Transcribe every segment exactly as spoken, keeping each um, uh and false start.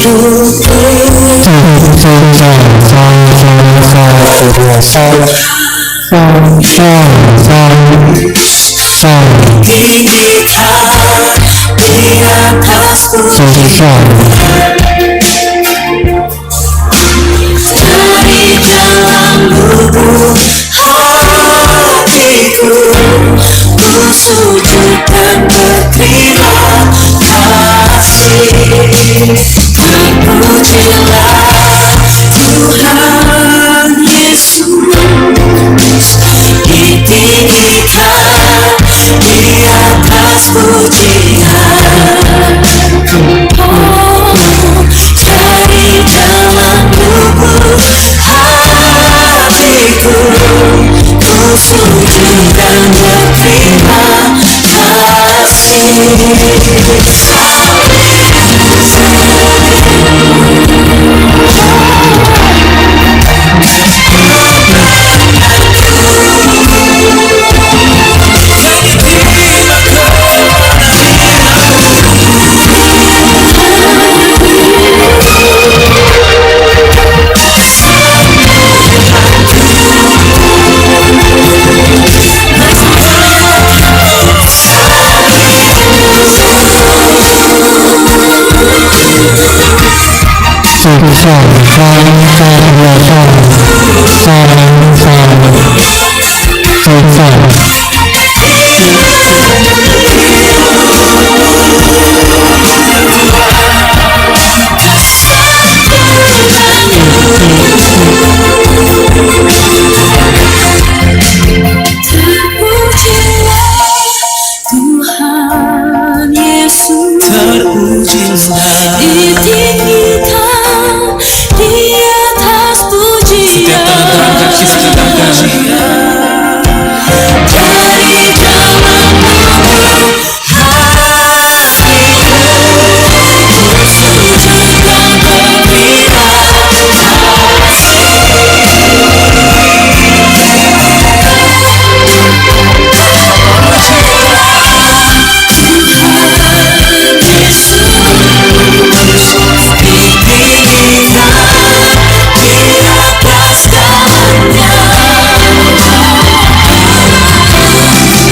Satu, dua, satu, dua, satu. Satu, satu, satu. Satu, satu. Dari dalam lubuk hatiku, ku sujud dan berterima kasih. Terpujilah Tuhan Yesus, ditinggikan di atas pujian. Oh, dari dalam lubuk hatiku, ku sujud dan berterima kasih. Satu, satu, dua, satu. Satu, satu. Satu, satu. Terpujilah Tuhan Yesus. Terpujilah. Ditinggikan di atas pujian. Setiap tangan terangkat, kita katakan.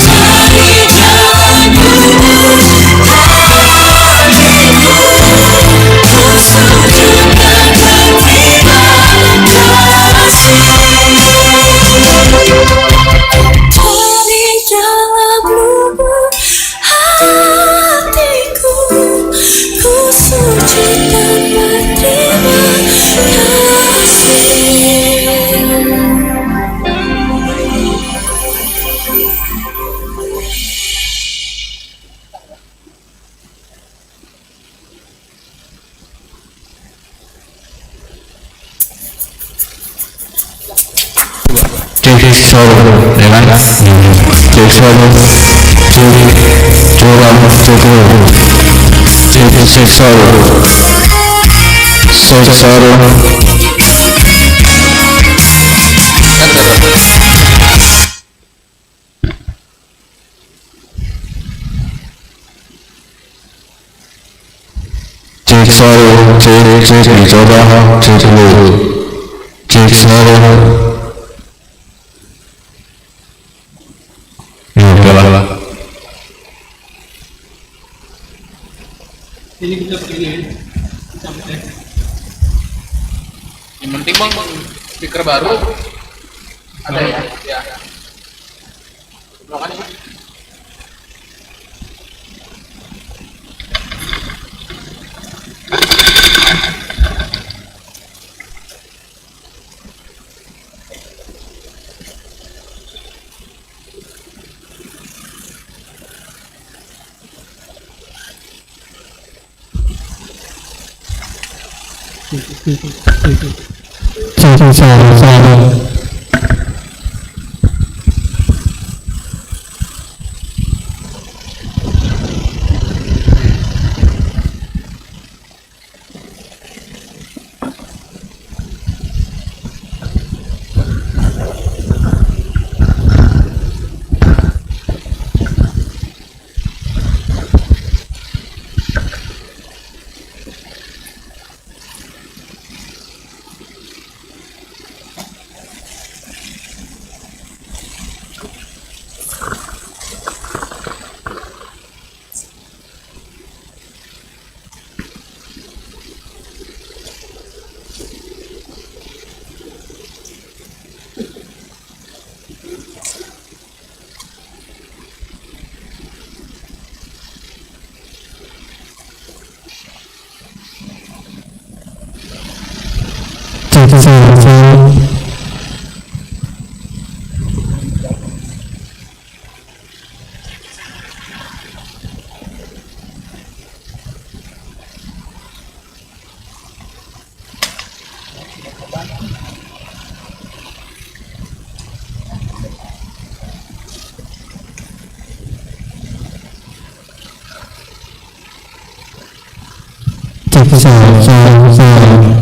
Dari dalam lubuk hatiku, ku sujud dan berterima kasih. Dari dalam lubuk hatiku, ku sujud dan berterima kasih. Cek, cek, satu, ya kan? Cek, satu. Cek, coba, cek dulu. Cek, cek, satu. Cek, satu. Cek, satu, cek, cek, dicoba, cek dulu. Cek, satu. Ya, udahlah. Ini kita pakai ini ya. Kita pakai. Yang penting, Bang, speaker baru. Ada ya? Ya. Satu, satu, satu. Cek, cek, cek, cek.